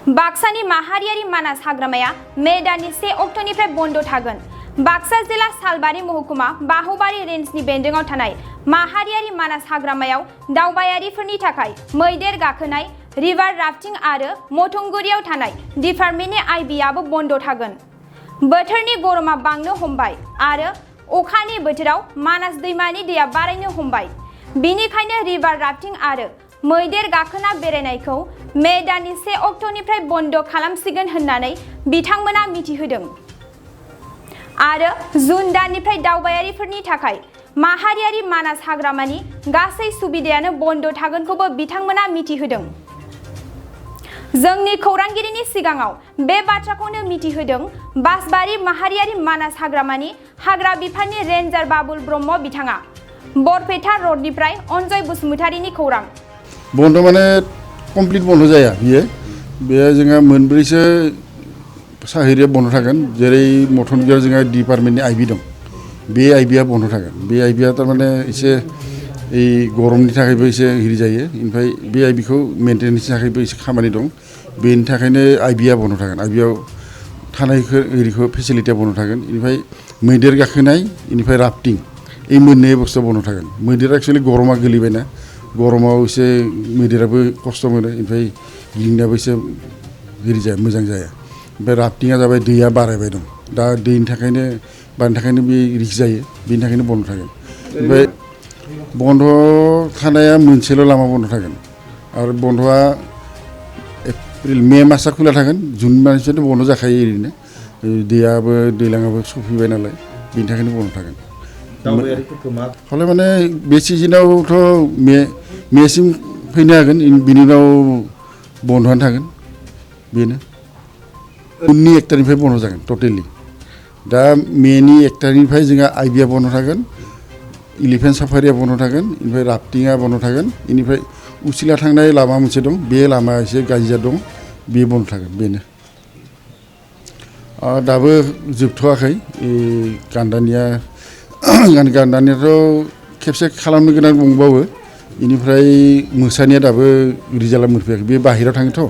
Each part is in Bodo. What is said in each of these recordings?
बाक्सानि माहारियारि मानास हाग्रामाया मे दाननि 1 अक्ट'निफ्राय बन्द थागोन। बाक्सा जिल्ला सालबारि महकुमा बाहुबारि रेन्जनि बेन्दोङाव थानाय माहारियारि मानास हाग्रामायाव दावबायारिफोरनि थाखाय मैदेर गाखोनाय, रिभार राफ्टिं आरो मथंगुरियाव थानाय डिपार्टमेन्टनि आइबिआबो बन्द थागोन। बोथोरनि गरमा बांनो हमबाय आरो अखानि बोथोराव मानास दैमानि दैया बारायनो हमबाय। बिनिखायनो रिभार राफ्टिं आरो मैदेर गाखोना बेरायनायखौ मे दाननि 1 अक्ट'निफ्राय बन्द खालामसिगोन होननानै बिथांमोना मिथिहोदों। आरो जुन दाननिफ्राय दावबायारिफोरनि थाखाय माहारियारि मानास हाग्रामानि गासै सुबिदायानो बन्द थागोनखौबो बिथांमोना मिथिहोदों। जोंनि खौरांगिरिनि सिगाङाव बे बाथ्राखौनो मिथिहोदों बासबारि माहारियारि मानास हाग्रामानि हाग्रा बिफाननि रेन्जार बाबुल ब्रह्म बिथाङा। बरपेटा रडनिफ्राय अनजय बसुमतारिनि खौरां। बन्द माने कमप्लिट बन्द जाया बेयो जोंहा मोनब्रैसो साहिरिया बन्द थागोन। जेरै मथनगियाव जोंहा डिपार्टमेन्टनि आइबि दं, बे आइबिआ बन्द थागोन। बे आइबिआ थारमाने एसे गरमनि थाखायबो एसे हिरि जायो। ओमफ्राय बे आइबिखौ मेन्टेनेन्सनि थाखायबो एसे खामानि दं, बेनि थाखायनो आइबिआ बन्द थागोन। आइबिआव थानायखौ एरिखौ फेसिलिटिया बन्द थागोन। बेनिफ्राय मैदेर गाखोनाय, बेनिफ्राय राफ्टिं, এই मोननै बुस्थुआ बन्द थागोन। मैदेरा एक्सुवेलि गरमा गोलैबायना, गरमाव एसे मैदेराबो खस्थ' मोनो, ओमफ्राय गिदिंनायाबो एसे हिरि जाया, मोजां जाया। ओमफ्राय राफ्टिंआ जाबाय दैया बारायबाय दं, दा दैनि थाखायनो बारनि थाखायनो बे रिस्क जायो, बेनि थाखायनो बन्द थागोन। ओमफ्राय बन्द थानाया मोनसेल' लामा बन्द थागोन आरो बन्दआ एप्रिल मे मासआ खुला थागोन। जुन मासनिफ्रायथ' बन्द जाखायो ओरैनो, दैयाबो दैलाङाबो सफैबाय नालाय, बेनि थाखायनो बन्द थागोन। हले माने बे सिजनावथ' मेसिम फैनो हागोन, बिनि उनाव बन्दआनो थागोन। बेनो उननि 1 तारिखनिफ्राय बन्द जागोन टटेलि। दा मेनि 1 तारिखनिफ्राय जोंहा आइबिआ बन्द थागोन, इलिफेन्ट साफारिया बन्द थागोन, ओमफ्राय राफ्टिंआ बन्द थागोन। बेनिफ्राय उसिला थांनाय लामा मोनसे दं, बे लामा एसे गाज्रि दं, बे बन्द थागोन। बेनो दाबो जोबथ'वाखै। गान्दानियाथ' खेबसे खालामनो गोनां दंबावो। बेनिफ्राय मोसानिया दाबो रिजाल्टआ मोनफैयाखै, बे बाहेरायाव थाङोथ',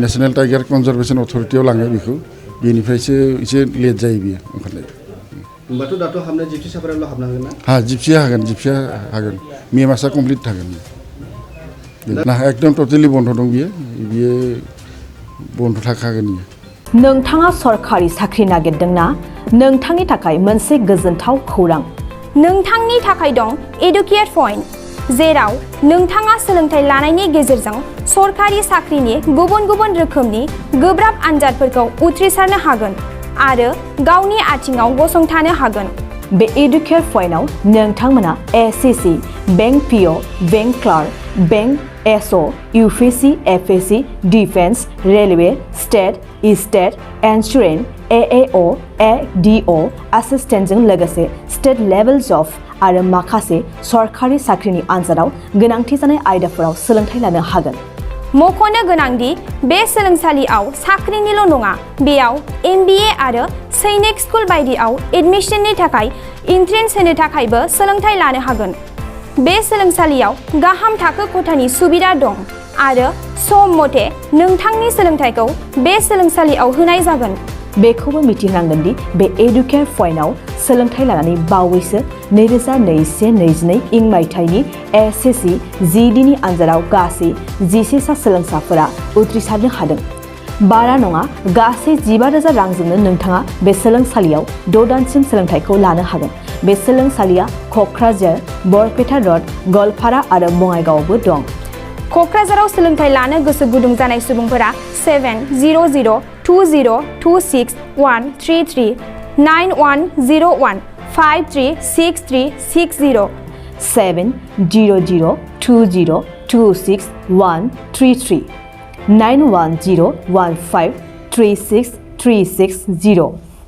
नेसनेल टाइगार कनजारभेसन अथ'रिटियाव लाङो बेखौ, बेनिफ्रायसो एसे लेट जायो बियो ओंखारनाय। होमबाथ' दाथ' हाबनो जिपसि साफारियावल' हाबनो हागोन ना? हा जिपसिया हागोन। मे मासआ कमप्लिट थागोन। एकदम टटेलि बन्द दं बियो बन्द थाखागोन। नोंथाङा सरखारि साख्रि नागिरदोंना? नोंथांनि थाखाय मोनसे गोजोनथाव खौरां। नोंथांनि थाखाय दं एडुकेट पइन्ट, जेराव नोंथाङा सोलोंथाइ लानायनि गेजेरजों सरखारि साख्रिनि गुबुन गुबुन रोखोमनि गोब्राब आनजादफोरखौ उथ्रिसारनो हागोन आरो गावनि आथिङाव गसंथानो हागोन। बे एडुकेट पइन्टआव नोंथांमोना SSC, bank PO, bank clerk, bank SO, UPSC, FSC, defence, railway, state insurance, AAO, ADO एसिस्टेन्टजों लोगोसे स्टेट लेभेल जब आरो माखासे सरखारि साख्रिनि आनजादाव गोनांथि जानाय आयदाफोराव सोलोंथाइ लानो हागोन। मख'नो गोनांदि बे सोलोंसालियाव साख्रिनिल' नङा, बेयाव MBA आरो सैनिक स्कुल बायदियाव एडमिशननि थाखाय एन्ट्रेन्स होनो थाखायबो सोलोंथाइ लानो हागोन। बे सोलोंसालियाव गाहाम थाखो खथानि सुबिदा दं आरो सम मथे नोंथांनि सोलोंथाइखौ बे सोलोंसालियाव होनाय जागोन। बेखौबो मिथिनांगोन दि बे एडुकेट पइन्टआव सोलोंथाइ लानानै बावैसो 2021-22 इं मायथाइनि एसएससि GDनि आनजादाव गासै 11 सा सोलोंसाफोरा उथ्रिसारनो हादों। बारा नङा, गासै 15,000 रांजोंनो नोंथाङा बे सोलोंसालियाव 6 दानसिम सोलोंथाइखौ लानो हागोन। बे सोलोंसालिया क'क्राझार, बरपेटा रड, गवालपारा आरो बङाइगावआवबो दं। क'क्राझाराव सोलोंथाइ लानो गोसो गुदुं जानाय सुबुंफोरा 700-226-133 9101-536360 700-226-133 9101536360